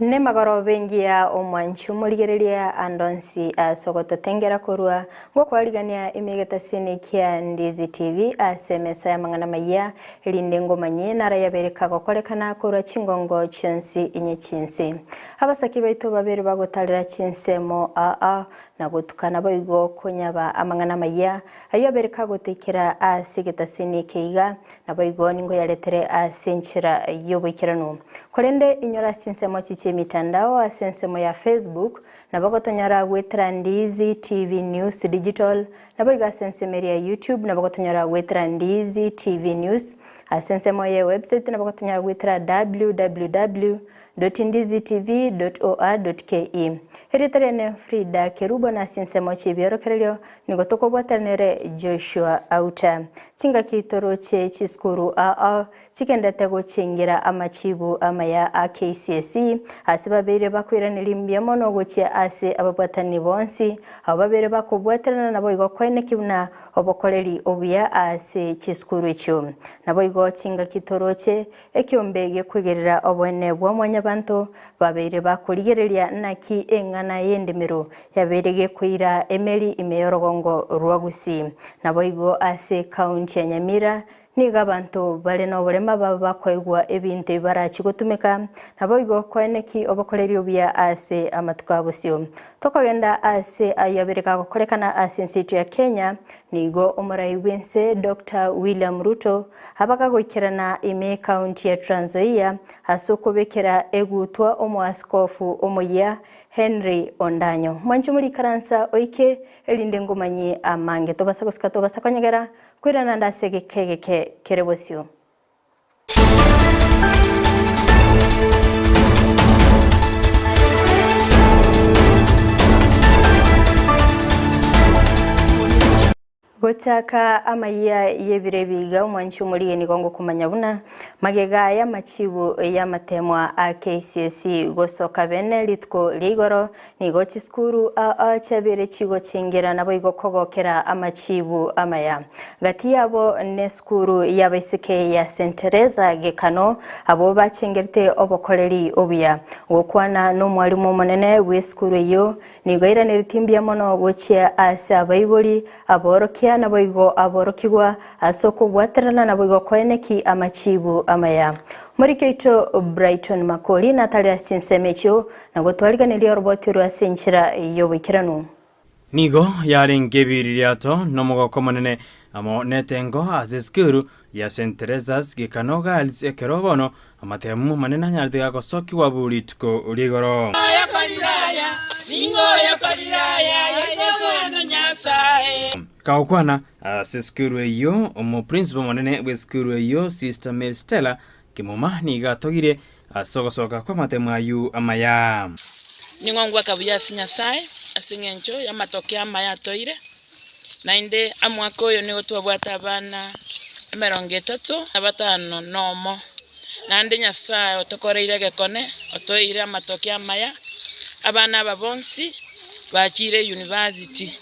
Nemagoroba engiya omwanchi omorigereria ande onsi ase ogototengera korwa ngokwarigania ime egetasini kia Ndizi TV ase emesa y'amang'ana amayia erinde ngomanyie narayabeire kagokorekana korwa chingongo chionsi inye chinse. Abasaki baito babere bagotarera chinsemo aa na gotuka naboigo konyaba amang'ana amayia ayio abere kagotoikera ase egetasini eke iga Naboigo ninkoyaretere ase enchera y'oboikeranu. Korende inyora ase chinsemo echi chi'emitandao ase ensemo ya Facebook, nabo gotonyora goetera Ndizi TV News Digital, naboigo ase ensemo eria ya YouTube nabo gotonyora goetera Ndizi TV News, ase ensemo ye website nabo gotonyora goetera www. Ndizitv.or.ke. Erieta riane Frida Kerubo na ase ensemo chi'ebiorokererio nigo tokobwatana nere Joshua Auta. Chingaki toroche chisukuru ao chigendete gochengera amachibu amaya a KCSE ase babeire bakoiraneria mbuya mono gochia ase ababwatani bonsi abo babeire bakobwaterana naboigo koeneki buna obokoreri obuya ase chisukuru echio. Naboigo chingaki toroche Ekiombe gekwegerera oboene bwa mwanyabanto babeire bakorigereria naki eng'ana y'endemero yabeire gekoira emeri ime y'orogongo rwa Gusii. Naboigo ase ekaunti ya Nyamira nigo abanto bare noborema baba bakoegwa ebinto ebi barachi gotumeka naboigo koeneki obokoreri obuya ase amatuko a bosio. Tokogenda ase ayio abere gagokorekana ase ense yaito ya Kenya nigo omorai bw'ense Doctor William Ruto Abakagoikerana ime ekaunti ya Trans Nzoia ase okobekera egutwa omoaskofu omoyia Henry Ondanyo. Mwanche morikaransa oike erinde ngomanyie amange tobasa gosika tobasa konyegera koirana ande ase egeka egeke kere bosio. Gochaka amayia y'ebiro ebi iga omwanchi omorigie nigo ngokomanya buna magega y'amachibu y'amatemwa a KCSE gosoka bene rituko ria igoro nigo chisukuru aa chiabeire chigochengera naboigo kogokera amachibu amaya. Gati yabo nesukuru y'abaiseke ya St Teresa Gekano abwo bachengerete obokoreri obuya. Gokwana nomwalimu omonene bw'esukuru eyio Nigo airaneretie mbuya mono gochia ase abaibori, aborokia, naboigo aborokigwa, ase okobwaterana naboigo koeneki amachibu amaya. Omoriki oito Brighton Makori natare ase chinsemo echio na gotwariganeria oroboti orwo ase enchera y'oboikeranu. Nigo yarenge ebiririato nomogoko omonene amo netengo ase esukuru ya St Teresa's Gekano Girls ekero bono amatemu amanene anyarete gagosokigwa bu rituko ria igoro. Kagokwana ase esukuru eyio, omoprincipo omonene bw'esukuru eyio Sister Mary Stella Kimuma nigo atogire ase ogosoka kw'amatemu ayio amaya. Ning'o ngwaka buya ase Nyasae ase eng'encho y'amatoke amaya atoire, naende omwaka oyo nigo twabwate abana emerongo etato na batano nomo. Naende Nyasae otokoreire egekone, otoeire amatoke amaya, abana aba bonsi bachire university.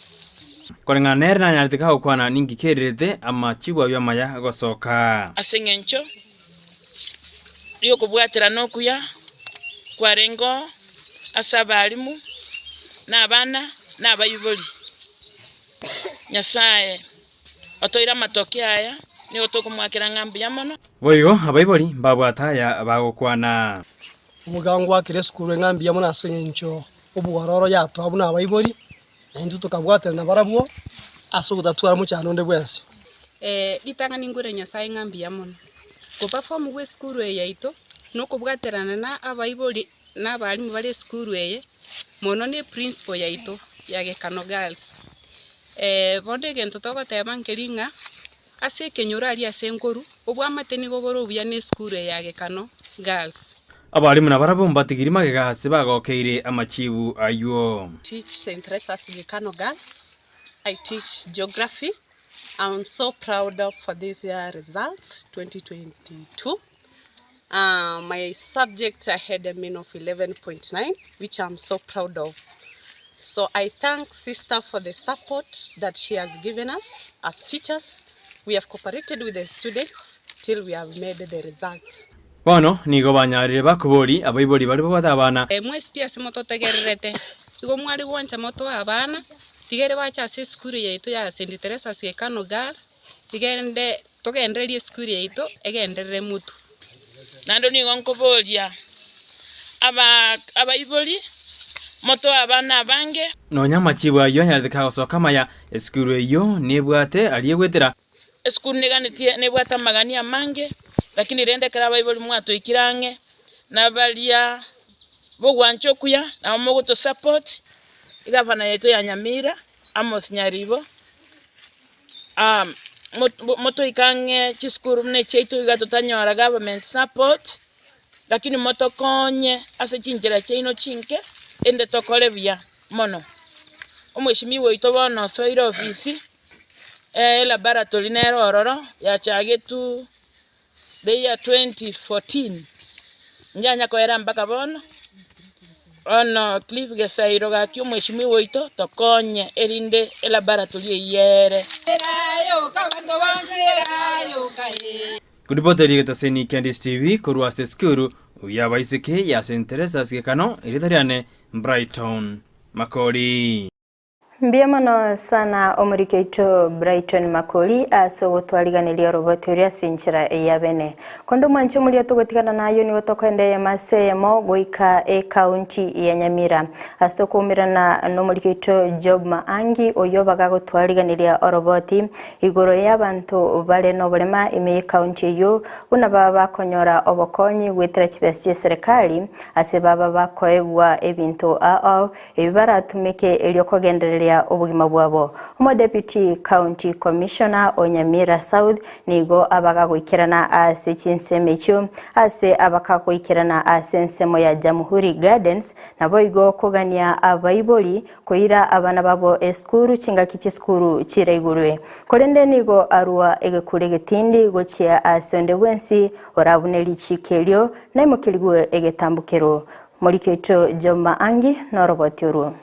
Koreng'ana nere nanyarete kagokwana ninki kerirete amachibu ayio amaya gosoka. Ase eng'encho y'okobwaterana okuya kwarengeo ase abalimu, na abana, na abaibori. Nyasae otoire amatoke aya, nigo tokomoakera ng'a mbuya mono. Boigo abaibori mbabwate aya bagokwana. Omogaka ngwakere esukuru ng'a mbuya mono ase eng'encho obwororo yatoa buna abaibori, na intwe tokabwaterana nabarabwo ase ogotatwara mochando onde bwensi. Ritang'ani ngwere Nyasae ng'a mbuya mono. Goperform gwa esukuru eye yaito, na okobwaterana na abaibori na abalimu bare esukuru eye, mono na eprinciple yaito ya Gekano Girls. Bono egento togoteba nkeri ng'a, ase ekenyoro aria ase enkoru, obwamate nigo bore obuya na esukuru eye ya Gekano Girls. Abalimu nabarabwo mbatigiri magega ase bagokeire amachibu ayio. Teach St. Teresa's Gekano Girls, I teach Geography. I'm so proud of for this year results 2022. My subject I had a mean of 11.9 which I'm so proud of. So I thank sister for the support that she has given us as teachers. We have cooperated with the students till we have made the results. Bono nigo banyarire bakobori abaibori baria babwate abana. Mwensi pi ase mototegererete, igo mware gwancha motoe abana, tigere bache ase esukuru yaito ya St. Teresa's Gekano Girls, tigende togendererie esukuru yaito egenderere motwe. Naende nigo nkoboria abaibori, motoe abana abange. Nonya amachibu ayio anyarete kagosoka amaya, esukuru eyio nebwate aria egwetera. Esukuru neganetie nebwate amagani amange, lakini rende ekero abaibori mwatoikire ang'e, na baria b'ogwancha okuya, nabo mogotosupport, egavana yaito ya Nyamira, Amos Nyaribo, motoike ang'e chisukuru buna echiaito iga totanyora government support, lakini motokonye ase chinchera chiaino chinke, erinde tokore buya mono. Omweshimiwa oito bono osoire ofisi, elaboratory nere ororo yachagetwe the year 2014, njanya koera mpaka bono, bono Cliff Gesairo gaki omweshimiwa oito tokonye erinde elaboratory eyio ere. Koripota egetaseni kia Ndisi TV korwa ase esukuru y'abaiseke ya St Teresa's Gekano, erieta riane Brighton Makori. Mbuya mono sana omoriki oito Brighton Makori ase ogotwariganeria oroboti oria ase enchera ya bene. Konde omwanche omoria togotigana nayo nigo tokoenda eyemo ase eyemo goika ecounty ya Nyamira. Ase tokoumerana nomoriki oito Job Maangi oyio bagagotwariganeria oroboti igoro y'abanto bare noborema ime y'ecounty eyio buna baba bakonyora obokonyi goetera chibesa chi'eserekari ase baba bakoegwa ebinto ao Ebi baratumeke erio kogendereria obogima bwabo. Omodeputy County Commissioner o Nyamira South nigo abagagoikerana ase chinsemo echio ase abakagoikerana ase ensemo ya Jamhuri Gardens naboigo kogania abaibori koira abana babo esukuru chingaki chisukuru chiraigurwe. Korende nigo arua egekuro egetindi gochia ase onde bwensi orabune richiko erio naimokerigwe egetambokero. Moriketo Joma Angi noroboti orwo.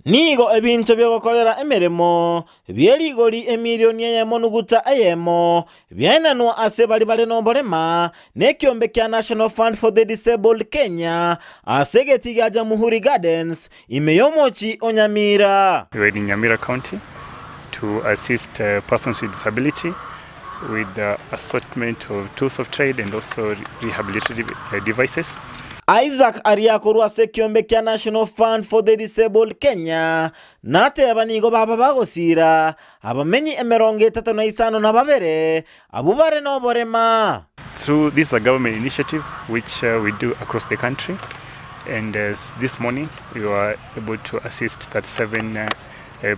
Nigo ebinto bi'ogokorera emeremo bie rigori emilioni eyemo nuguta eyemo biaenanwa ase baria bare noborema nekiombe kia National Fund for the Disabled Kenya ase egetii gia Jamhuri Gardens ime y'omochie o Nyamira. We were in Nyamira County to assist persons with disability with the assortment of tools of trade and also rehabilitative devices. Isaac aria korwa ase ekiombe kia National Fund for the Disabled Kenya nateba nigo baba bagosira abamenyi 32 abwo bare noborema. Through this is a government initiative which we do across the country and this morning we were able to assist 37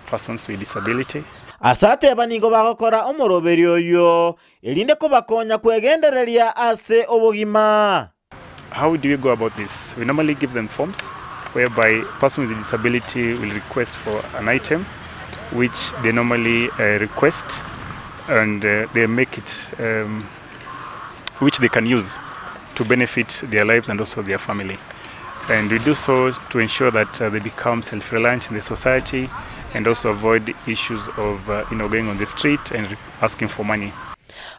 persons with disability. Ase ateba nigo bagokora omoroberio oyio, erinde kobakonya kwegendereria ase obogima. How do we go about this? We normally give them forms whereby person with disability will request for an item which they normally request and they make it which they can use to benefit their lives and also their family. And we do so to ensure that they become self-reliant in the society and also avoid issues of you know, going on the street and asking for money.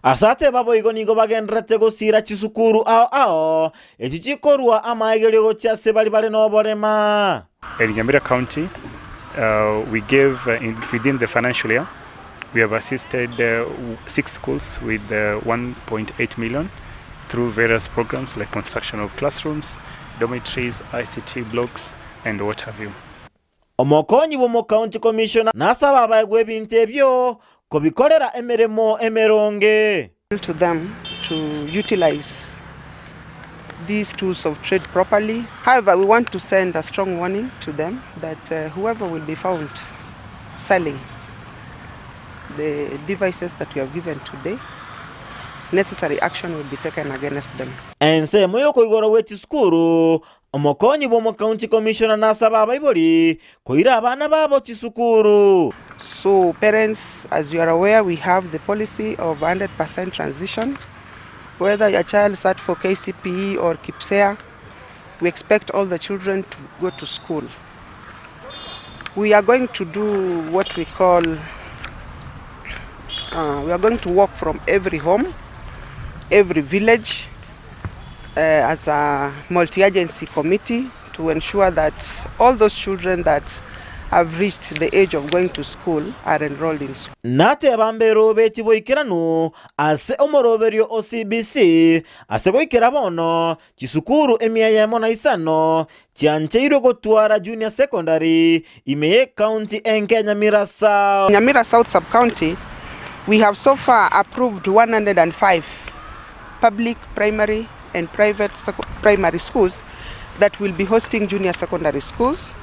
Ase ateba boigo nigo bagendererete gosiira chisukuru ao ao, echi chikorua amaegerio gochia ase baria bare noborema. In Nyamira County, we gave in, within the financial year, we have assisted 6 schools with 1.8 million through various programs like construction of classrooms, dormitories, ICT blocks and what have you. Omokonyi bw'omocounty commissioner nasaba abaegwe ebinto ebio kobikorera emeremo emeronge. To them to utilize these tools of trade properly. However, we want to send a strong warning to them that whoever will be found selling the devices that we have given today, necessary action will be taken against them. Ensemo y'okoigorwa gwe chisukuru, Omokonyi bw'omocounty commissioner nasaba abaibori koira abana babo chisukuru. So parents, as you are aware, we have the policy of 100% transition. Whether your child sat for KCPE or KPSEA, we expect all the children to go to school. We are going to do what we call, we are going to walk from every home. every village as a multi-agency committee to ensure that all those children that have reached the age of going to school are enrolled in school. Nateba mberobetie boikeranu ase omoroberio o CBC, ase goikera bono chisukuru emia eyemo na isano chiancheirwe gotwara Junior Secondary ime y'ecounty enke ya Nyamira South. Nyamira South Sub-County, we have so far approved 105 public primary and private primary schools that will be hosting junior secondary schools.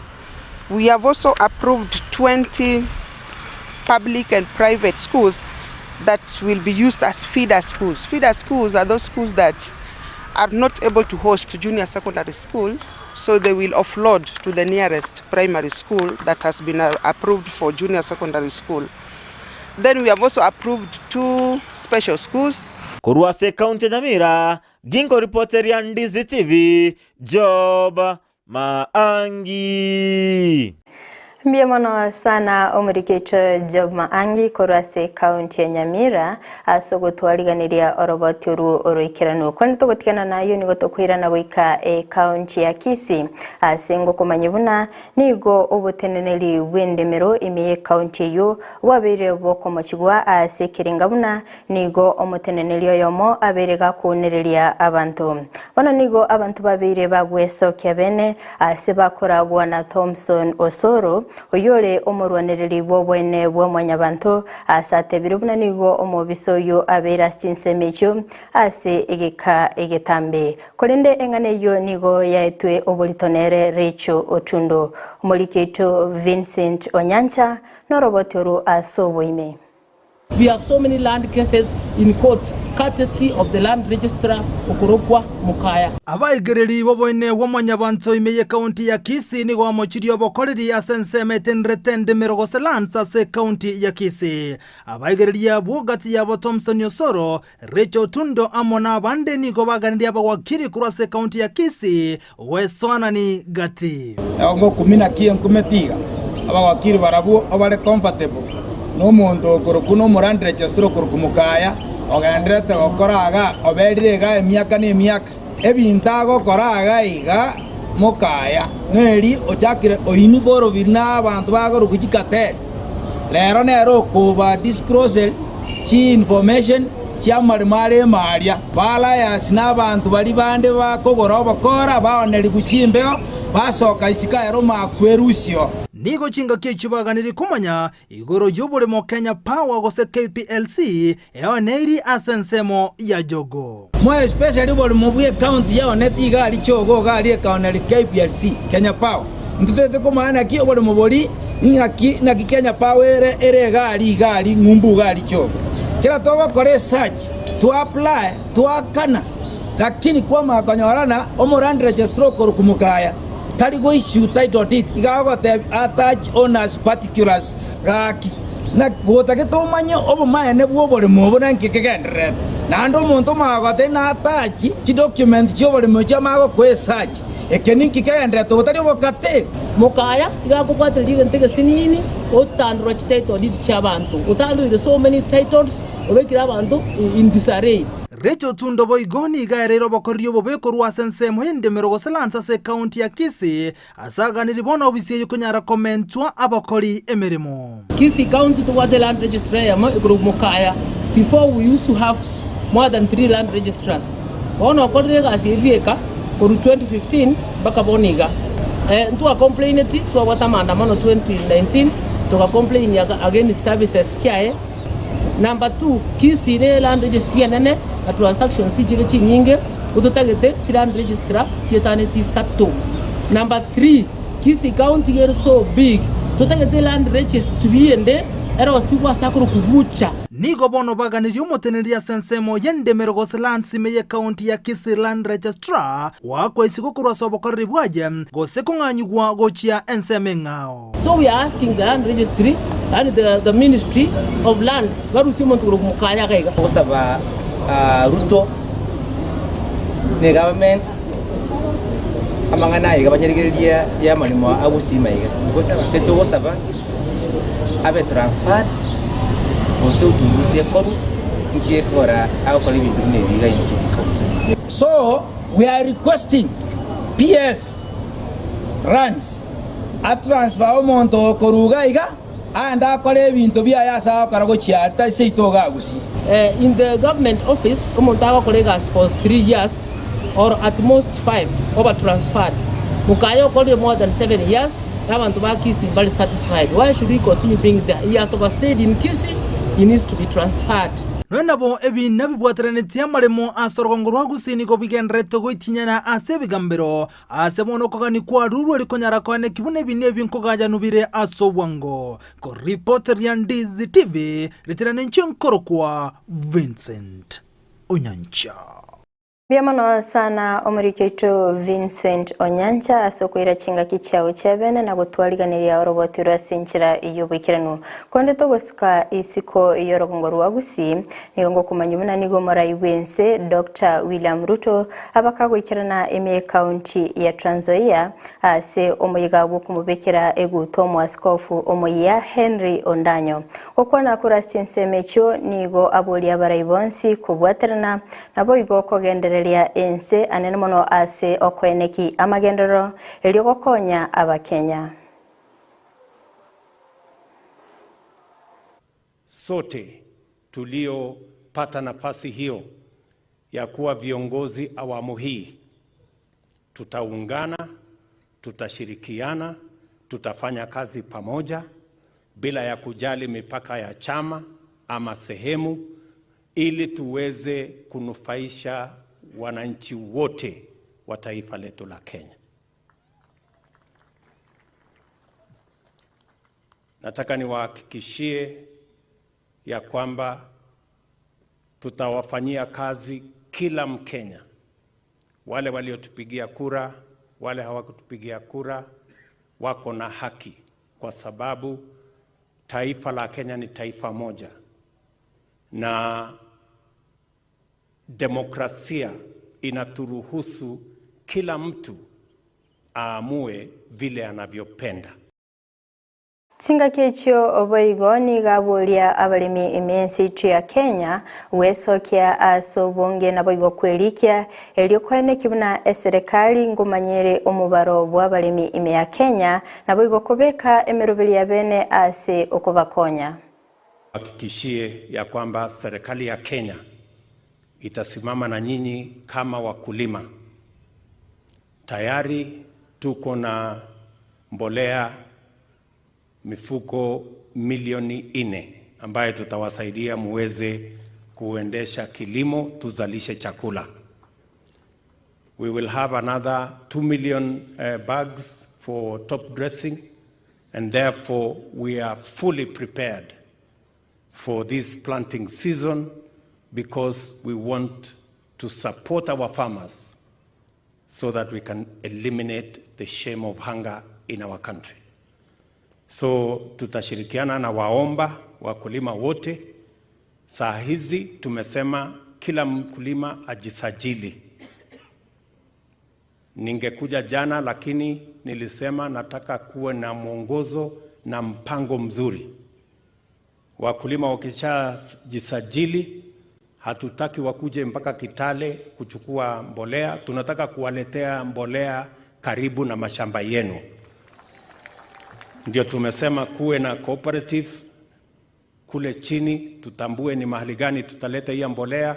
We have also approved 20 public and private schools that will be used as feeder schools. Feeder schools are those schools that are not able to host junior secondary school, so they will offload to the nearest primary school that has been approved for junior secondary school. Then we have also approved 2 special schools. Korwa ase ekaunti ya Nyamira, ginkoripoteria Ndizi TV, Job Maangi. Mbuya mono sana omorikito Job Maangi korwa ase ekaunti ya Nyamira ase ogotwariganeria oroboti orwo oroikeranu. Korende togotigana nayio nigo tokoirana goika ekaunti ya Kisii ase ngokomanya buna Nigo oboteneneri bw'endemero ime y'ekaunti eyio bwabeire bokomochigwa ase ekerenga buna nigo omoteneneri oyomo abeire gakounereria abanto. Bono nigo abanto babeire bagwesokia bene ase bakoragwa na Thomson Osoro, oyio ore omorwanereri bw'oboene bwa mwanyabanto, ase atebire buna nigo omobisa oyio abeire ase chinsemo echio ase egeka egetambe. Korende eng'ana eyio nigo yaetwe oborito nere Rachel Otundo. Omoriki oito Vincent Onyancha noroboti oru ase oboime. We have so many land cases in court courtesy of the land registrar okorokwa Mukaya. Abaigereri b'oboene bwa Mwanyabanto ime y'ekaunti ya Kisii nigo bamochirie obokoreri ase ensemo etenderete endemero gose lands ase ekaunti ya Kisii. Abaigereria abwo gati yabo Thomson Osoro, Rachel Otundo amo nabande nigo baganirie abawakiri korwa ase ekaunti ya Kisii goesoanani gati. Ngokumia naki enkumeti iga, abawakiri barabwo obare comfortable nomonto okorokwa nomorandire Chesire okorokwa Mokaya, ogendererete gokora iga, oberire iga emiaka na emiaka. Ebinto agokora iga iga Mokaya neri ochakire oinvolve na abanto bakorokwa chikateri. Rero nere okoba disclose chi information chi'amaremo are ime aria. Ba alliance na abanto baria bande bakogora obokora baonerigwe chimbeo, basoka isiko ere omakwerusio. Nigo chingaki echio baganirie komanya igoro y'oboremo Kenya Power gose KPLC eoneiri ase ensemo ya Jogo. More especially oboremo bwe county yaoneti iga aria Chogo iga aria ekaoneri KPLC, Kenya Power. Ntotete komanya naki oboremo bori ng'aki naki Kenya Power ere ere iga aria iga aria ng'umbu iga aria Chogo. Kera togokora esearch, twa apply, twaakana lakini kwamanya konyora na omoland registrar okorokwa Mokaya tari go issue title deed iga agotebia attach owners particulars gaki. Na gotagete omanye obomaene bw'oboremo obo na inki kegendererete. Naende omonto omanye gotebia natachi chidocument chi'oboremo echio amanye gokoa esearch, eke ninki kegendererete otari obokateri. Mokaya iga akobwatereria egento egesinini otandora chititle deed chi'abanto, otandoire so many titles obekire abanto in disarray. Rachel Otundo boigo nigo aereire obokoreri obobe korwa ase ensemo y'endemero gose lands ase ekaunti ya Kisii Ase aganiri bono obisi eye konyara komentwa abakori emeremo. Kisii County tobwate land registrar eyemo ekorokwa Mokaya, before we used to have more than 3 land registrars. Bono okorire egasi eye bieka korwa 2015 mpaka bono iga. Ntwa complaineti twabwate amaandamano 2019 toga complain against services chiaye. Number 2, Kisii ne land registry enene na transactions chire chinyinge gototagete chiland registrar chietane isato. Number 3, Kisii county iga ere so big totagete land registry ende erosigwe ase akorokwa Gucha. Nigo bono baganirie omoteneneri ase ensemo y'endemero gose lands ime y'ecounty ya Kisii Land Registrar goakwa isiko korwa ase obokoreri bwaye gose kong'anyigwa gochia ensemo eng'ao. So we are asking the land registry and the ministry of lands barusie omonto korwa mokaya iga iga. Gosaba Ruto na egovernment amang'ana aya iga banyarigererie ya amaremo a Gusii maiga. Togosaba abe transferred gose uchunguzi ekorwe. Nki gekogera agokora ebinto buna ebi iga in Kisii County? So we are requesting PS Lands a transfer omonto oyo korwa iga iga aende akore ebinto biaye ase agokora gochia aria tari seito iga Gusii. In the government office omonto agokora egasi for 3 years or at most 5 oba transferred. Mokaya okorire more than 7 years na abanto ba Kisii mbari satisfied why should he continue being there? He has overstayed in Kisii, he needs to be transferred. Nonya nabo ebi nabibwateranetie amaremo ase orogongo rwa Gusii nigo bigendererete goitinyana ase ebigambero, ase bono okogania kwarurwe rikonyara koanekigwa buna ebi nebi nkogayanwa bire ase obwango. Koripoteria Ndizi TV, ritera ninche nkorokwa Vincent Onyancha. Mbuya mono sana omoriki oito Vincent Onyancha ase okoira chingaki chiao chiabene na gotwariganeria oroboti rwe ase enchera y'oboikeranu. Konde togosika isiko y'orogongo rwa Gusii, nigo ngokomanyia buna nigo omorai bw'ense Doctor William Ruto abakagoikerana ime y'ecounty ya Trans Nzoia ase omoyega bw'okomobekera eguto omoaskofu omoyia Henry Ondanyo. Gokwana korwa ase chinsemo echio nigo aboria abarai bonsi kobwaterana Naboigo kogendereria ense anene mono ase okoeneki amagenderero, erio gokonya Abakenya. Sote tuliopata nafasi hiyo ya kuwa viongozi awamu hii tutaungana, tutashirikiana, tutafanya kazi pamoja bila ya kujali mipaka ya chama ama sehemu, ili tuweze kunufaisha wananchi wote wa taifa letu la Kenya. Nataka niwahakikishie ya kwamba tutawafanyia kazi kila Mkenya, wale waliotupigia kura, wale hawakutupigia kura, wako na haki, kwa sababu taifa la Kenya ni taifa moja na demokrasia inaturuhusu kila mtu aamue vile anavyopenda. Chingaki echio boigo nigo aboria abaremi ime y'ense yaito ya Kenya gwesokia ase obonge naboigo kwerikia erio koeneki buna eserekari ngomanyere omobaro bw'abaremi ime ya Kenya naboigo kobeka emeroberi ya bene ase okobakonya. Hakikishie ya kwamba serikali ya Kenya itasimama na nyinyi kama wakulima. Tayari tuko na mbolea mifuko milioni nne ambayo tutawasaidia muweze kuendesha kilimo, tuzalishe chakula. We will have another 2 million bags for top dressing and therefore we are fully prepared for this planting season because we want to support our farmers so that we can eliminate the shame of hunger in our country. So tutashirikiana na waomba wakulima wote. Saa hizi tumesema kila mkulima ajisajili. Ningekuja jana lakini nilisema nataka kuwe na mwongozo na mpango mzuri. Wakulima wakishajisajili, hatutaki wakuje mpaka Kitale kuchukua mbolea, tunataka kuwaletea mbolea karibu na mashamba yenu. Ndio tumesema kuwe na cooperative kule chini, tutambue ni mahali gani tutaleta hiyo mbolea,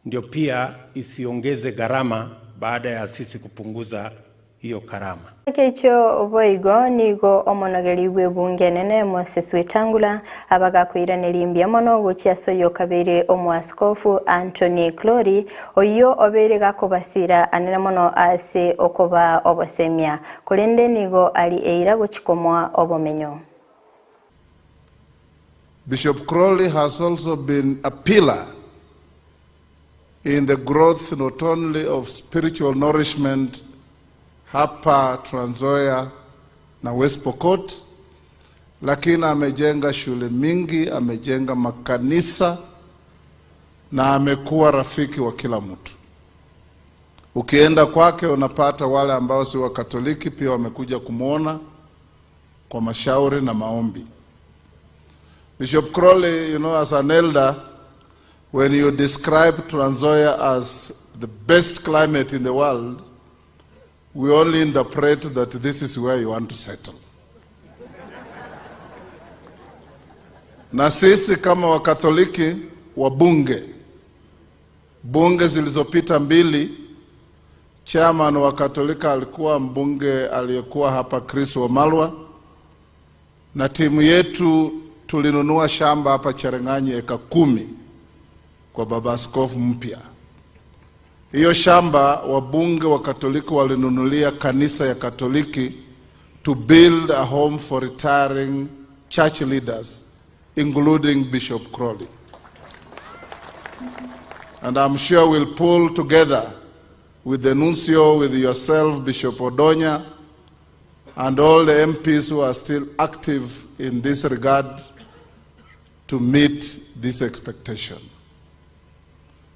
ndio pia isiongeze gharama baada ya sisi kupunguza hiyo gharama. Ekechio boigo nigo omonogeri bw'ebunge enene Moses Wetangula abagakoiraneria mbuya mono gochia ase oyo okabeire omoaskofu Anthony Clori oyio obeire gakobasira anene mono ase okoba obosemia korende nigo ari eira gochia komoa obomenyo. Bishop Crowley has also been a pillar in the growth not only of spiritual nourishment hapa Trans Nzoia na West Pokot, lakini amejenga shule mingi, amejenga makanisa na amekuwa rafiki wa kila mtu. Ukienda kwake unapata wale ambao si Wakatoliki pia wamekuja kumwona kwa mashauri na maombi. Bishop Crowley, as an elder, When you describe Trans Nzoia as the best climate in the world, we only interpret that this is where you want to settle. Na sisi kama Wakatholiki wabunge, bunge zilizopita mbili, chairman wa Katolika alikuwa mbunge aliyekuwa hapa Chris Wamalwa, na timu yetu tulinunua shamba hapa Cherang'anyi eka 10 kwa baba askofu mpya. Hiyo shamba wabunge wa Katoliki walinunulia kanisa ya Katoliki to build a home for retiring church leaders including Bishop Crowley. And I'm sure we'll pull together with the nuncio, with yourself, Bishop Odonya, and all the MPs who are still active in this regard to meet this expectation.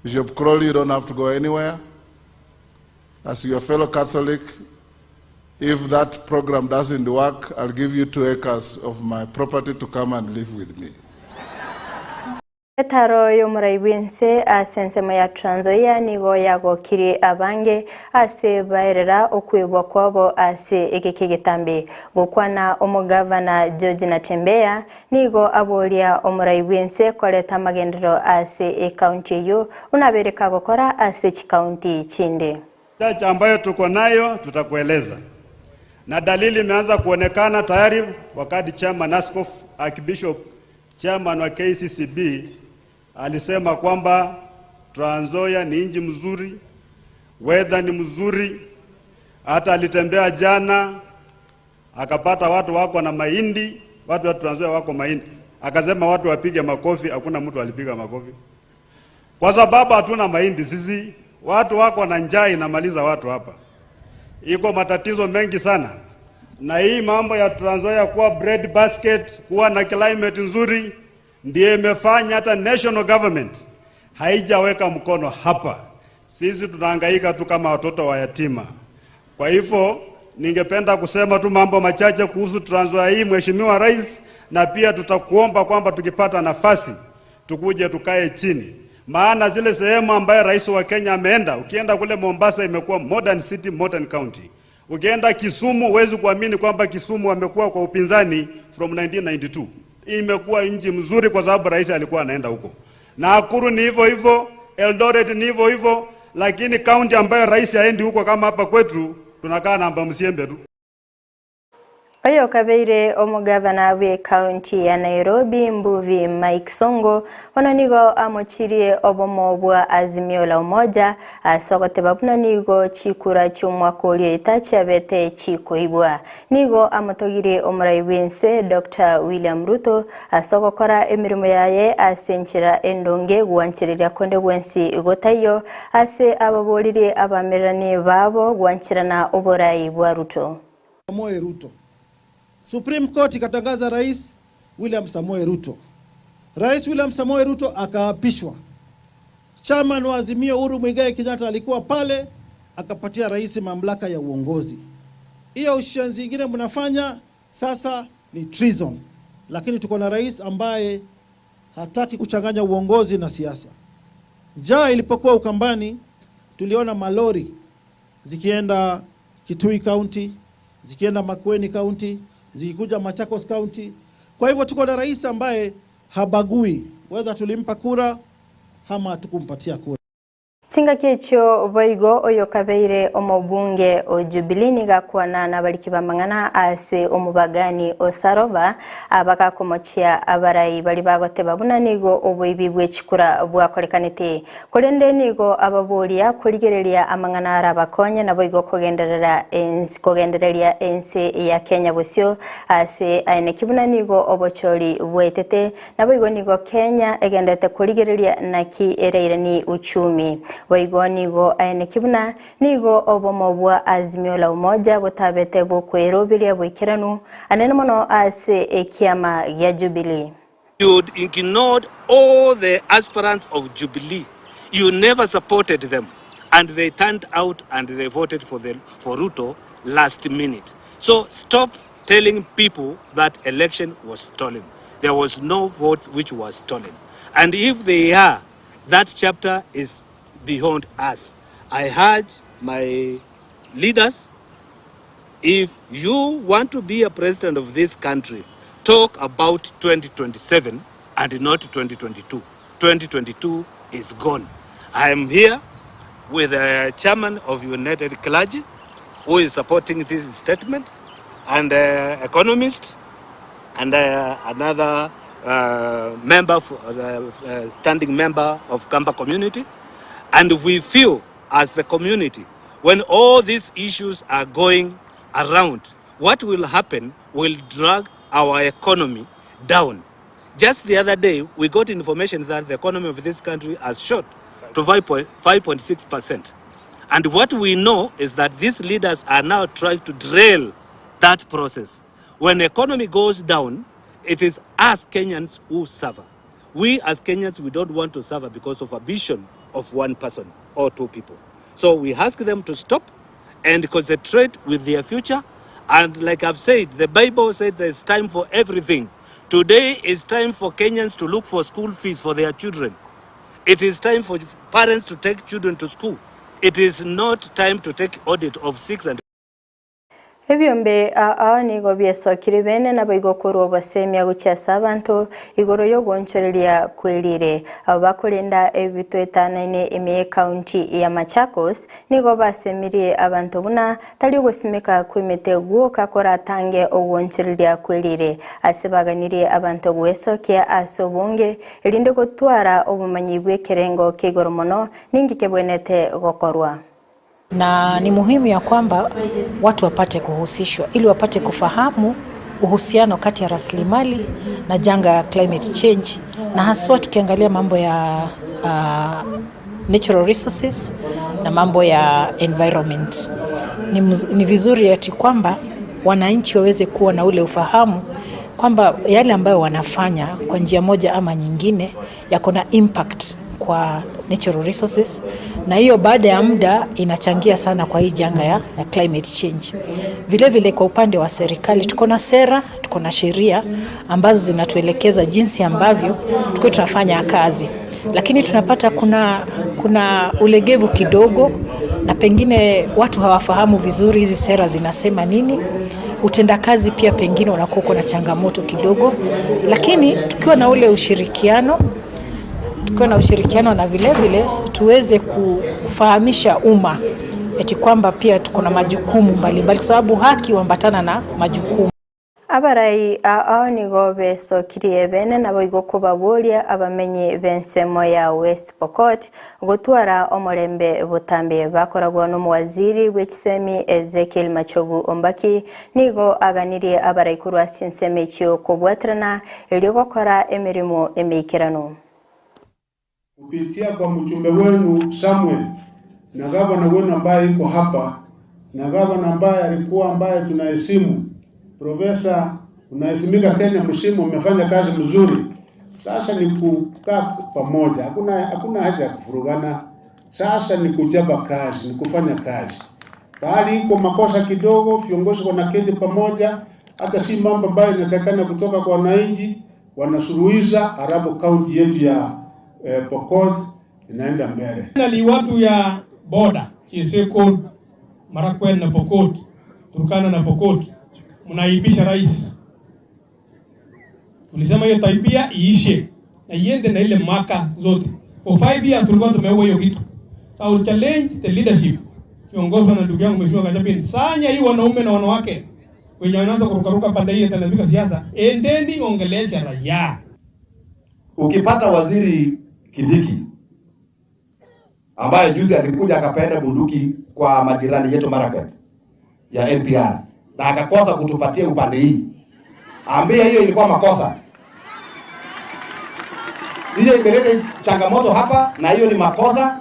Bishop Crowley, you don't have to go anywhere. As your fellow Catholic, if that program doesn't work, I'll give you 2 acres of my property to come and live with me. Etaro y'omorai bw'ense ase ensemo ya Trans Nzoia nigo yagokirie abange ase baerera okwebwa kwabo ase egeke egetambe. Gokwana omogavana George Natembeya nigo aboria omorai bw'ense koreta amagenderero ase ekaunti eyio buna abereka gokora ase chikaunti chinde. Chacha ambayo tuko nayo tutakueleza, na dalili imeanza kuonekana tayari. Wakati chairman Askofu Archbishop chairman wa KCCB alisema kwamba Trans Nzoia ni nchi mzuri, weather ni mzuri. Hata alitembea jana akapata watu wako na mahindi, watu wa Trans Nzoia wako mahindi, akasema watu wapige makofi. Hakuna mtu alipiga makofi kwa sababu hatuna mahindi sisi. Watu wako na njaa inamaliza watu hapa, iko matatizo mengi sana. Na hii mambo ya Trans Nzoia kuwa bread basket, kuwa na climate nzuri, ndiyo imefanya hata national government haijaweka mkono hapa. Sisi tunahangaika tu kama watoto wa yatima. Kwa hivyo ningependa kusema tu mambo machache kuhusu Trans Nzoia hii, Mheshimiwa Rais, na pia tutakuomba kwamba tukipata nafasi tukuje tukae chini, maana zile sehemu ambayo rais wa Kenya ameenda, ukienda kule Mombasa imekuwa modern city, modern county. Ukienda Kisumu huwezi kuamini kwamba Kisumu wamekuwa kwa upinzani from 1992. Imekuwa nchi mzuri kwa sababu rais alikuwa anaenda huko. Nakuru ni hivyo hivyo, Eldoret ni hivyo hivyo, lakini county ambayo rais haendi huko kama hapa kwetu tunakaa namba msiembe tu. Oyo kabeire omugavana bwe county ya Nairobi Mbuvi Mike Sonko bono nigo amochirie obomo bwa Azimio la Umoja ase ogoteba buna nigo chikura chi'omwaka oria oeta chiabete chikoibwa. Nigo amotogirie omorai bw'ense Dr. William Ruto ase ogokora emirimo yaye ase enchera endonge gwanchereria konde bwensi gotaiyo ase ababoririe abamererani babo gwancherana oborai bwa Ruto. Samoei Ruto. Supreme Court ikatangaza Rais William Samoei Ruto. Rais William Samoei Ruto akaapishwa. Chairman wa Azimio Uhuru Muigai Kenyatta alikuwa pale akapatia rais mamlaka ya uongozi. Hiyo ushenzi ingine mnafanya sasa ni treason. Lakini tuko na rais ambaye hataki kuchanganya uongozi na siasa. Njaa ilipokuwa Ukambani, tuliona malori zikienda Kitui County, zikienda Makueni County, zikikuja Machakos County. Kwa hivyo tuko na rais ambaye habagui whether tulimpa kura ama hatukumpatia kura. Chingaki echio boigo oyo kabeire omobunge o Jubilee nigakwana n'abariki bamang'ana ase omobagani o Sarova abagakomochia abarai bari bagoteba buna nigo oboibi bw'echikura bwakorekanete korende nigo ababoria korigereria amang'ana arabakonye nabo igo kogenderera ensi kogendereria ense ya Kenya bosio ase aeneki buna nigo obochori bwaetete nabo igo nigo Kenya egendete korigereria naki ereire ni uchumi boigo nigo aeneki buna nigo obomo bwa Azimio la Umoja botabete bokweroberia boikeranu anene mono ase ekiama gia Jubilee. You ignored all the aspirants of Jubilee. You never supported them. And they turned out and they voted for Ruto last minute. So stop telling people that election was stolen. There was no vote which was stolen. And if they are That chapter is beyond us. I urge my leaders, if you want to be a president of this country, talk about 2027 and not 2022. 2022 is gone. I am here with the chairman of United Clergy who is supporting this statement and uh, economist and uh, another uh, member, for, uh, uh, standing member of Kamba community. And we feel as the community, when all these issues are going around, what will happen will drag our economy down. Just the other day, we got information that the economy of this country has shot to 5.6%. And what we know is that these leaders are now trying to derail that process. When the economy goes down, it is us Kenyans who suffer. We as Kenyans, we don't want to suffer because of ambition of one person or two people. So we ask them to stop and concentrate with their future. And like I've said, the Bible said there's time for everything. Today is time for Kenyans to look for school fees for their children. It is time for parents to take children to school. It is not time to take audit of six and Ebiombe ao nigo biesokire bene naboigo korwa obosemia gochia ase abanto igoro y'ogoonchoreria kw'erire. Abo bakorenda ebitoetanaine ime y'ecounty ya Machakos nigo basemirie abanto buna tari ogosimeka kw'emete gwoka koratange ogoonchoreria kw'erire. Ase baganirie abanto gwesokia ase obonge erinde gotwara obomanyi bw'ekerengo kia igoro mono ninki kebwenerete gokorwa. Na ni muhimu ya kwamba watu wapate kuhusishwa ili wapate kufahamu uhusiano kati ya rasilimali na janga ya climate change, na haswa tukiangalia mambo ya uh, natural resources na mambo ya environment. Ni, ni vizuri ati kwamba wananchi waweze kuwa na ule ufahamu kwamba yale ambayo wanafanya kwa njia moja ama nyingine yako na impact kwa natural resources, na hiyo baada ya muda inachangia sana kwa hii janga ya, ya climate change. Vile vile kwa upande wa serikali tuko na sera, tuko na sheria ambazo zinatuelekeza jinsi ambavyo tuko tunafanya kazi, lakini tunapata kuna, kuna ulegevu kidogo na pengine watu hawafahamu vizuri hizi sera zinasema nini. Utendakazi pia pengine unakuwa uko na changamoto kidogo, lakini tukiwa na ule ushirikiano tukiwa na ushirikiano na vile vile tuweze kufahamisha umma eti kwamba pia tuko na majukumu mbalimbali, kwa sababu haki huambatana na majukumu. Abarai ao nigo besokirie bene naboigo kobaboria abamenyi b'ensemo ya West Pokot gotwara omorembe botambe bakoragwa n'omowaziri bw'ekisemi Ezekiel Machogu Ombaki nigo aganirie abarai korwa ase ensemo echio kobwaterana erio gokora emeremo emeikerano. Kupitia kwa mjumbe wenu Samuel na gavana wenu ambaye iko hapa na gavana ambaye alikuwa ambaye tunaheshimu, Profesa, unaheshimika Kenya msimu, umefanya kazi mzuri. Sasa ni kukaa pamoja, hakuna hakuna haja ya kufurugana. Sasa ni kuchapa kazi, ni kufanya kazi. Pahali iko makosa kidogo, viongozi wanaketi pamoja, hata si mambo ambayo inatakikana kutoka kwa wananchi, wanasuluhisha, halafu kaunti yetu ya eh, Pokot inaenda mbele. Finally, watu ya boda Chesekon, Marakwet na Pokot, Turkana na Pokot, mnaibisha rais. Tulisema hiyo tabia iishe na iende na ile maka zote. For five years tulikuwa tumeua hiyo kitu. So I will challenge the leadership kiongozwa na ndugu yangu Mheshimiwa Kachapin. Sanya hii wanaume na wanawake wenye wanaanza kurukaruka pande hii itanafika siasa, endeni ongelesha raia. Ukipata waziri Kindiki ambaye juzi alikuja akapeana bunduki kwa majirani yetu Marakwet ya NPR na akakosa kutupatia upande hii, ambia hiyo ilikuwa makosa. Hiyo imeleta changamoto hapa, na hiyo ni makosa.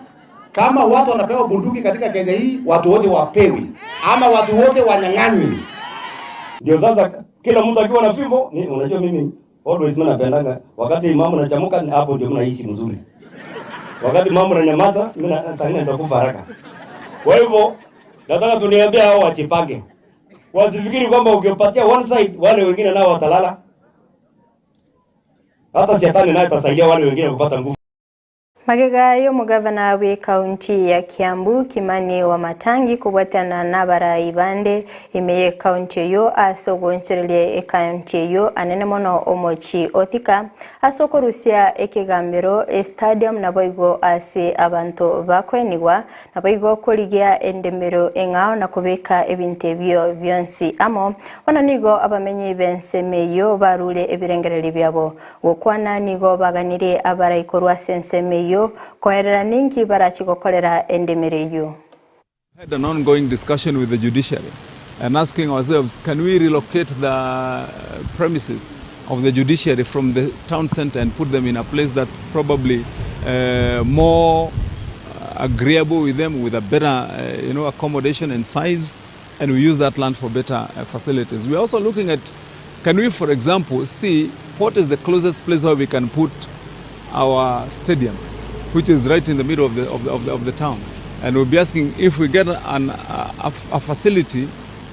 Kama watu wanapewa bunduki katika Kenya hii, watu wote wapewi ama watu wote wanyang'anywe. Ndio sasa kila mtu akiwa na fimbo, ni, unajua mimi always mimi napendanga wakati mambo nachamuka, hapo ndio mnaishi mzuri. Wakati mambo nanyamaza, mimi na saa ingine nitakufa haraka. Kwa hivyo nataka tuniambie hao wajipange, wasifikiri kwamba ukipatia one side wale wengine nao watalala. Hata shetani naye atasaidia wale wengine kupata nguvu. Magega y'omogavana bw'ekaunti ya Kiambu Kimani Wamatangi kobwaterana n'abarai bande ime y'ekaunti eyio ase ogoonchoreria ekaunti eyio anene mono omochie o Thika ase okorusia ekegambero estadium naboigo ase abanto bakoenigwa Naboigo korigia endemero eng'ao na kobeka ebinto ebio bionsi amo. Bono nigo abamenyi b'ensemo eyio barure ebirengererio biabo. Gokwana nigo baganirie abarai korwa ase ensemo eyio koerera ninki barache gokorera endemero eyio. Had an ongoing discussion with the judiciary and asking ourselves can we relocate the premises of the judiciary from the town center and put them in a place that probably uh, more agreeable with them with a better uh, you know accommodation and size and we use that land for better uh, facilities. We are also looking at can we for example see what is the closest place where we can put our stadium which is right in the middle of the, of the, of the, of the town and we'll be asking if we get an, a, a facility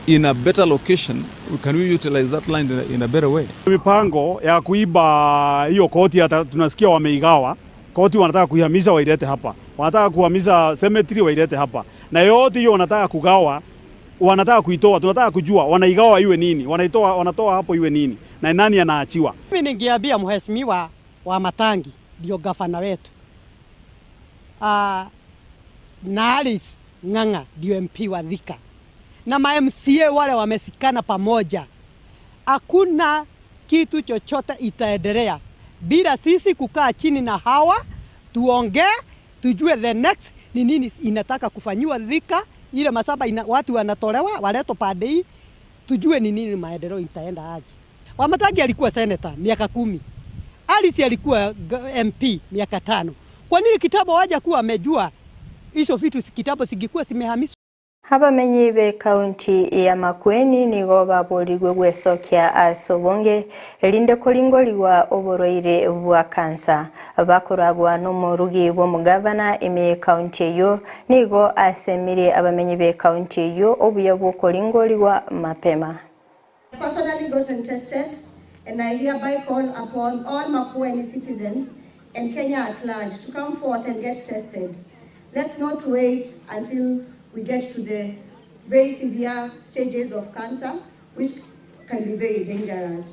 in a better location can we utilize that land in a, in a better way Mipango ya kuiba hiyo koti hata tunasikia wameigawa koti, wanataka kuihamisha wailete hapa, wanataka kuhamisha cemetery wailete hapa, na yote hiyo wanataka kugawa, wanataka kuitoa. Tunataka kujua wanaigawa iwe nini, wanaitoa wanatoa hapo iwe nini, na nani anaachiwa. Mimi ningeambia mheshimiwa Wamatangi ndio gavana wetu, na Alice Ng'ang'a ndio MP wa Thika na ma MCA wale wamesikana pamoja, hakuna kitu chochote itaendelea bila sisi kukaa chini na hawa tuongee, tujue the next ni nini inataka kufanyiwa Thika, ile masaba ina, watu wanatolewa waletwa pande hii, tujue ni nini maendeleo itaenda aje. Wamatangi alikuwa senator miaka 10, Alice alikuwa MP miaka 5. Kwa nini kitambo waja kuwa amejua hizo vitu kitambo singekuwa zimehamishwa? Abamenyi b'ekaunti ya Makueni nigo baborigwe gwesokia ase obonge erinde koringorigwa oborwaire bwa kansa bakoragwa n'omorugi bw'omugavana ime y'ekaunti eyo nigo asemire abamenyi b'ekaunti eyo obuya bw'okoringorigwa mapema. Personally gotten tested and I hereby call upon all Makueni citizens and Kenya at large to come forth and get tested. Let's not wait until we get to the very severe stages of cancer, which can be very dangerous.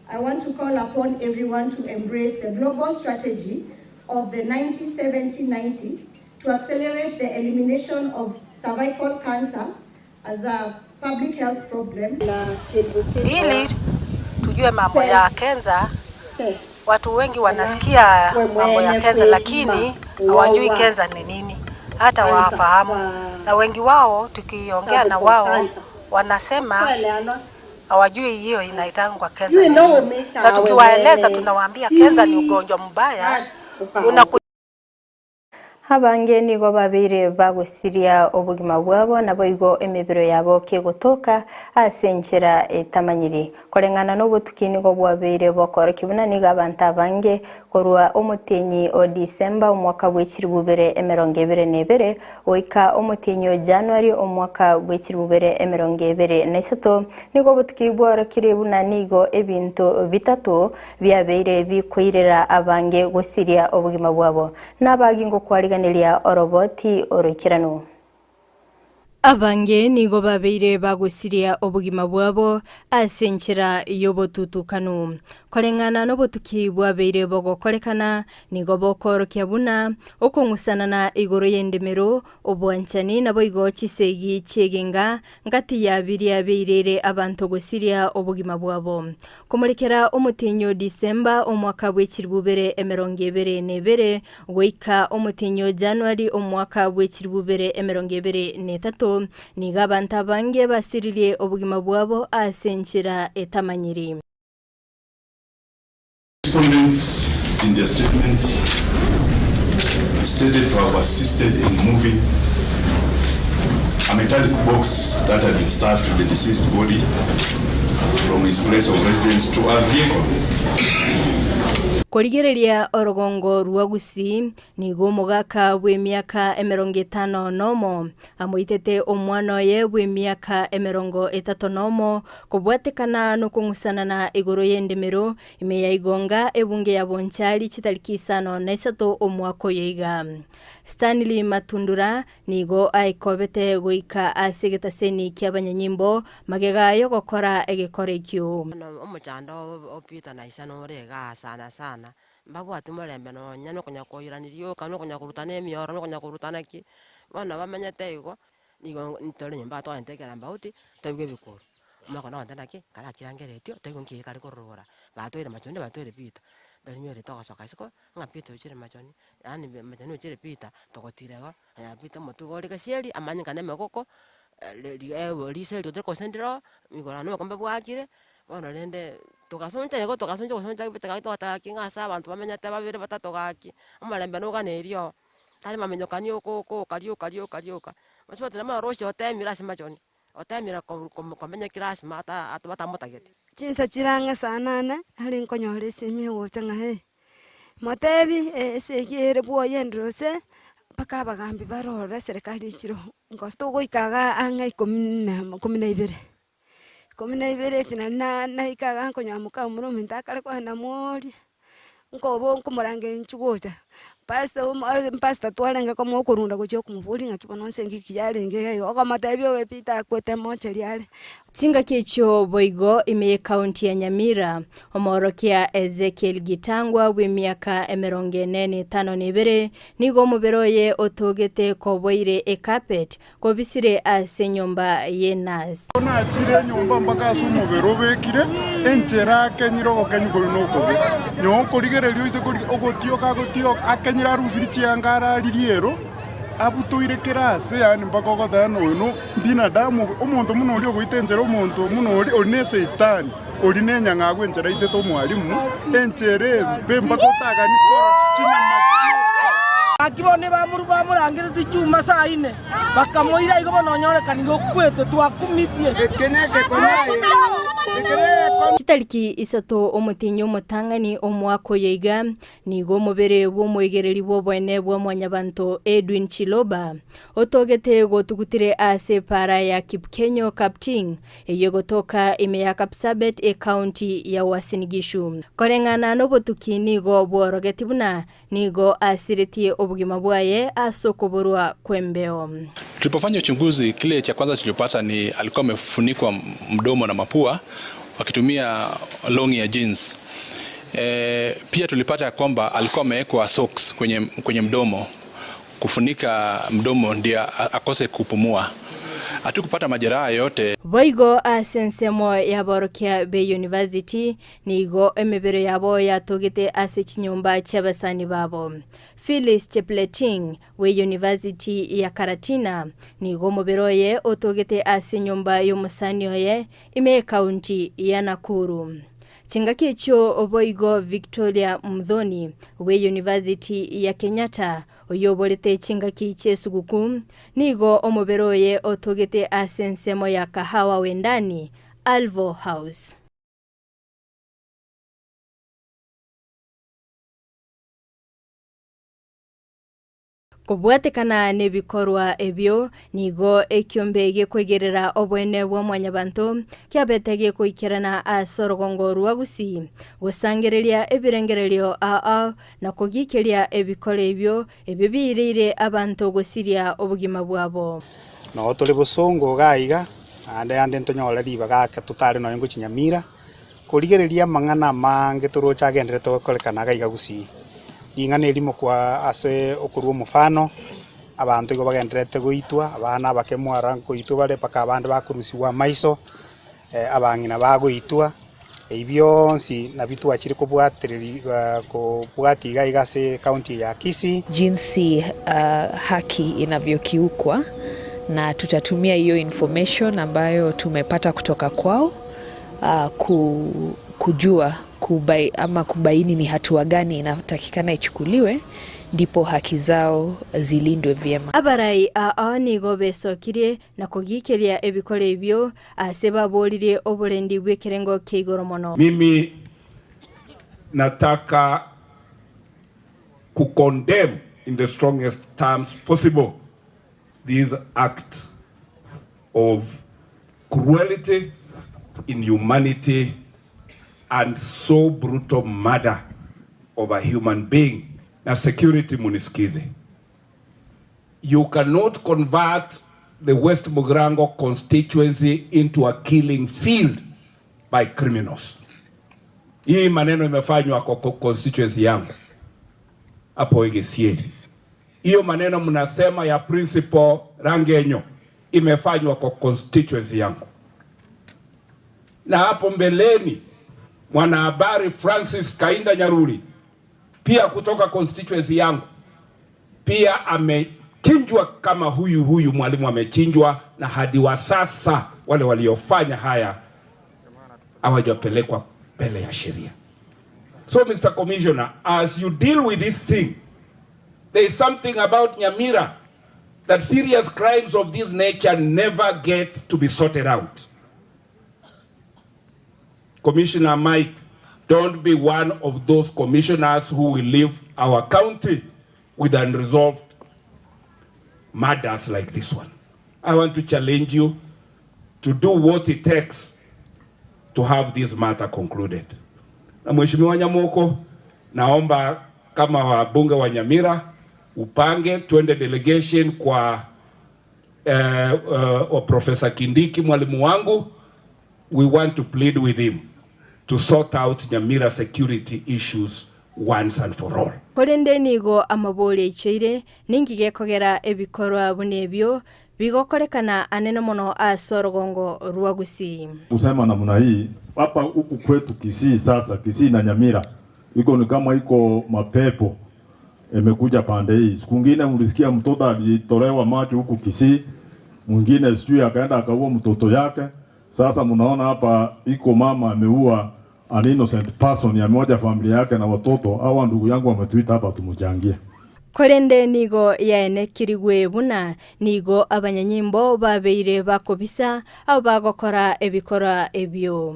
I want to call upon everyone to embrace the global strategy of the 90-70-90 to accelerate the elimination of cervical cancer as a public health problem. Ili tujue mambo ya kenza, watu wengi wanasikia mambo ya kenza lakini hawajui kenza ni nini, hata wafahamu, na wengi wao tukiongea na wao wanasema hawajui hiyo inaitangwa kenza ni nini. Na tukiwaeleza tunawaambia kenza ni ugonjwa mbaya unaku Abange nigo babire bagusiria obogima bwabo naboigo emibiro yabo kegotoka ase enchera etamanyiri koreng'ana n'obotuki nigo bwabeire bokorokia buna nigo abanto abange korwa omotenyi o December omwaka bw'echiribu bibere emerongo ebere na ebere goika omotenyi o January omwaka bw'echiribu bibere emerongo ebere na isato nigo obotuki bworokire buna nigo ebinto bitato biabeire bikoirera abange gosiria obogima bwabo nabagingo kwariganeria oroboti oroikeranu. Abange nigo babeire bagusiria obogima bwabo ase enchera y'obotutukanu. Koreng'ana n'obotuki bwabeire bogokorekana nigo bokorokia buna okong'usanana igoro y'endemero obwanchani naboigo chisegi chiegenga ngati ya biria beirere abanto gusiria obogima bwabo. Komorekera omotenyo December omwaka bw'echiribu bibere emerongo ebere na ebere goika omotenyo January omwaka bw'echiribu bibere emerongo ebere na etato nigo abanto abange basiririe obogima bwabo ase enchera etamanyiri. Respondents in their statements stated to have assisted in moving a metallic box that had been stuffed with the deceased body from his place of residence to a vehicle. Korigereria orogongo rwa Gusii, nigo omogaka bw'emiaka 51 amoitete omwana oye bw'emiaka 31 kobwatekana nokong'usanana igoro y'endemero ime ya Igonga ebunge ya Bonchari chitariki 53 omwaka oyo iga. Stanley Matundura nigo aekobete goika ase egetaseni ki'abanyanyimbo magega y'ogokora egekora ekio. Bono omochando o Peter na Isa nore igaa sana sana, mbabwati morembe nonya nokonya koirania rioka, nokonya korutana emioro, nokonya korutana ki, bono bamenyete igo, nigo ntore nyomba twagenda ekerambauti, toigwe ebikoro, omwaka one ogontebia naki, karakirangeretio, toigwe nki kare korora, batoire machoni batoire Peter, torinyore togosoka isiko, ng'a Peter ochire machoni, yaani machoni ochire Peter, togotira igo, Aya Peter omotwe iga ore gesieri, amanyinga na emegoko, riso erio tore ndiro, igoro na obokombe bwakire, bono rende togasoncha igo togasoncha gosoncha gaki togoteba gaki ng'a ase abanto bamenyete babere batato gaki, omorembe noganeiri oo, tari mamenyokani oka oka oka rioka rioka rioka. Mosubati nabo oroche otemire ase machoni, otemire komenya kera ase ata batamotageti. Chinsa chire ang'e saa nane, nare nkonyora esimi egocha ng'a eh, Motebi esegi ere bwoyendire ose, mpaka abagambi barore eserekari echire oo, nko togoika igaa ang'e ikomi na ikomi na ibere, ikomi na ibere echi nari na naika igaa nkonyora moka omoro ominto akare kogenda moria, nkobo nkomorangeria inchuo gocha, pastor omo pastor twarenge komoa okorunda gochia okomoboria ng'aki bono nse ng'iki yarenge iga igo, okomotebia obe Peter akwete mocheri are. Chingaki echio boigo ime y'Ekaunti ya Nyamira, Omoorokia Ezekiel Gitangwa bw'emiaka 45 nigo omobere oye otogete koboire ecarpet kobisire ase enyomba y'enurse. Nachire enyomba mpaka ase omobere obekire, enchera akenyire ogokenywa koria nokobe. Nyowe okorigereria oise korigia ogotioka agotioka, akenyire arusirie chianga araririe ero, abutoire kera ase yaani mpaka ogoteba ng'a oyo no binadamu omonto buna oria ogoita enchera omonto buna oria, oria ne esaitani. Oria nenyang'agu enchera aitete omwalimu, enchera embe mpaka otagani korora chinyama chioka. Gaki bono bamorangeretie chuma saa ine, bakamoira igo bono onyorekanire okwete, twakumirie. Chitariki isato omotienyi omotang'ani omwaka oyo iga, Nigo omobere bw'omoigereri bw'oboene bwa Mwanyabanto Edwin Chiloba otogete gotugutire ase epaara ya Kipkenyo Kapting eyio egotoka ime ya Kapsabet ekaunti ya Uasin Gishu. Koreng'ana nobotuki nigo bworogeti buna nigo asiretie obogima bwaye ase okoborwa kw'embeo. Tulipofanya uchunguzi kile cha kwanza tulichopata ni alikuwa amefunikwa mdomo na mapua wakitumia longi ya jeans. E, pia tulipata ya kwamba alikuwa amewekwa socks kwenye, kwenye mdomo kufunika mdomo ndio akose kupumua. Hatukupata majeraha yote. Boigo ase ensemo y'aborokia be university nigo emebere yabo yatogete ase chinyomba chi'abasani babo. Phyllis Chepleting we university ya Karatina nigo omobere oye otogete ase enyomba y'omosani oye ime y'ekaunti ya Nakuru. Chingaki echio boigo Victoria Muthoni bwe University ya Kenyatta oyoborete chingaki chi'esuguku nigo omobere oye otogete ase ensemo ya Kahawa Wendani, Alvo House. Kobwatekana nebikorwa ebio, nigo ekiombe gekoigerera oboene bwa Mwanyabanto kiabete gekoikerana ase orogongo rwa Gusii, gosangereria ebirengererio ao ao na kogikeria ebikora ebio ebio biireire abanto gosiria obogima bwabo. Noo tore bosongo iga iga, naende ande ntonyore ribaga ake totare nonya ngochia Nyamira, Korigereria amang'ana amange toroche agenderete gokorekana iga iga gusii. Ring'ana erimo kwa ase okorua omofano, abanto igo bagendererete goitwa, abana abake mwara nkoitwa bare mpaka abande bakorusigwa amaiso, abang'ina bagoitwa, ebi bionsi nabio twachire kobwatereri kobwatia iga iga ase ecounty eye ya Kisii. Jinsi haki inavyokiukwa na tutatumia hiyo information ambayo tumepata kutoka kwao kujua kubai, ama kubaini ni hatua gani inatakikana ichukuliwe ndipo haki zao zilindwe vyema. Abarai aa nigo besokirie na kogikeria ebikoro ebio ase baboririe oborendi bw'ekerengo kia igoro mono. Mimi nataka ku condemn in the strongest terms possible this act of cruelty, inhumanity and so brutal murder of a human being. Na security munisikize. You cannot convert the West Mugirango constituency into a killing field by criminals. Hii maneno imefanywa kwa constituency yangu hapo Egesieri. Hiyo maneno mnasema ya principal Rangenyo imefanywa kwa constituency yangu, na hapo mbeleni mwanahabari Francis Kainda Nyaruri pia kutoka constituency yangu pia amechinjwa kama huyu huyu mwalimu amechinjwa, na hadi wa sasa wale waliofanya haya hawajapelekwa mbele ya sheria. So Mr. Commissioner, as you deal with this thing, there is something about Nyamira that serious crimes of this nature never get to be sorted out. Commissioner Mike, don't be one of those commissioners who will leave our county with unresolved murders like this one. I want to challenge you to do what it takes to have this matter concluded. Na Mheshimiwa Nyamoko, naomba kama wabunge wa Nyamira upange tuende delegation kwa Professor Kindiki mwalimu wangu. We want to plead with him to sort out Nyamira security issues once and for all. Korende nigo amabori aichoire, ninki gekogera ebikorwa buna ebio bigokorekana anene mono ase orogongo rwa Gusii. Kusema namna hii hapa huku kwetu Kisii, sasa Kisii na Nyamira iko ni kama iko mapepo imekuja pande hii. Siku ngine mlisikia mtoto alitolewa macho huku Kisii, mwingine sijui akaenda akaua mtoto yake. Sasa mnaona hapa iko mama ameua an innocent person, amewacha familia yake na watoto. Hawa ndugu yangu wametuita hapa tumchangie. Korende nigo yaenekirigwe buna nigo abanyanyimbo babeire bakobisa abo bagokora ebikora ebio.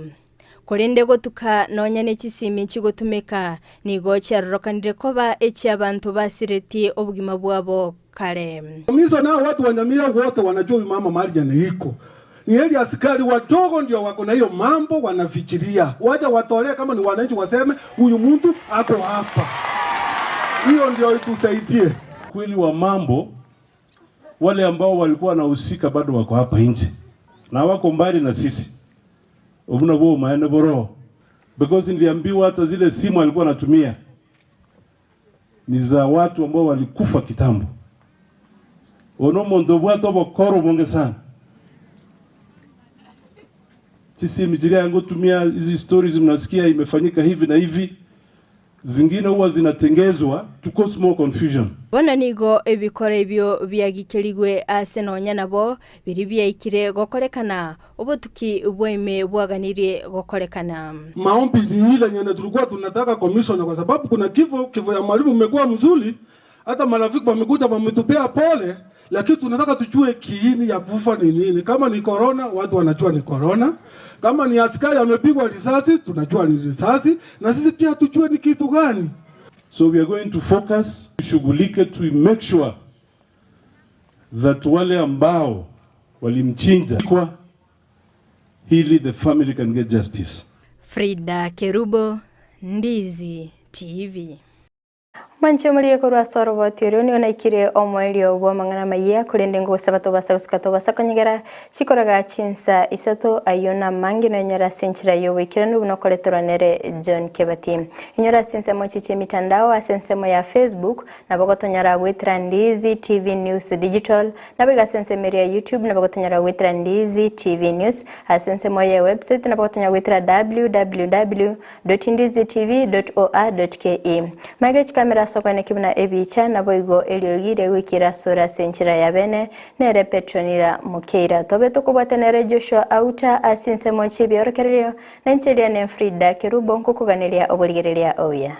Korende gotuka nonya nechisimi chigotumeka nigo chiarorokanire koba echi abantu basiretie obogima bwabo kare. Mizo nao watu wa Nyamira wote wanajua huyu mama mahali iko. Ni heri askari wadogo ndio wako na hiyo mambo wanafichiria. Waja watolee kama ni wananchi waseme huyu mtu ako hapa. Hiyo ndio itusaidie. Kweli wa mambo, wale ambao walikuwa wanahusika bado wako hapa nje na wako mbali na sisi. Obuna bo maana boro. Because niliambiwa hata zile simu alikuwa anatumia ni za watu ambao walikufa kitambo. Ono mondo bwato bokoro bonge sana. Sisi mijiria yangu tumia hizi stories mnasikia imefanyika hivi na hivi, zingine huwa zinatengezwa to cause more confusion. Bona nigo ebikora ebio biagikerigwe ase nonya nabo biri biaikire gokorekana obotuki bwaime bwaganirie gokorekana. Maombi ni ile yenye tulikuwa tunataka commissioner, kwa sababu kuna kifo ya mwalimu imekuwa mzuri, hata marafiki wamekuja wametupea pole, lakini tunataka tujue kiini ya kufa ni nini. Kama ni corona, watu wanajua ni corona. Kama ni askari amepigwa risasi, tunajua ni risasi, na sisi pia tujue ni kitu gani. So we are going to focus, tushughulike to make sure that wale ambao walimchinja kwa hili the family can get justice. Frida Kerubo, Ndizi TV. Mwanche mulie korwa soroboti orio nigo naikire omoerio bwa amang'ana maiya korende ngogosaba tobasa gosuka tobasa konyegera chikoraga chinsa isato ayio na mangi nonyora ase enchera ya oboikeranu buna okoreterwa nere John Kebati. Inyora ase ensemo chiche emitandao ase ensemo ya Facebook nabo gotonyora gwetera Ndizi TV News Digital nabo iga ase ensemo eria ya YouTube nabo gotonyora gwetera Ndizi TV News ase ensemo ya website nabo gotonyora gwetera www.ndizitv.or.ke. Mage chikamera sokwane kibuna ebicha nabo igo eriogire gwikira sura ase enchera ya bene nere Petronila Mukeira. Tobe tokobwatanere Joshua Auta ase ensemo chiebiorokererio na encheria ne Frida Kerubo nkokoganeria oborigereria obuya.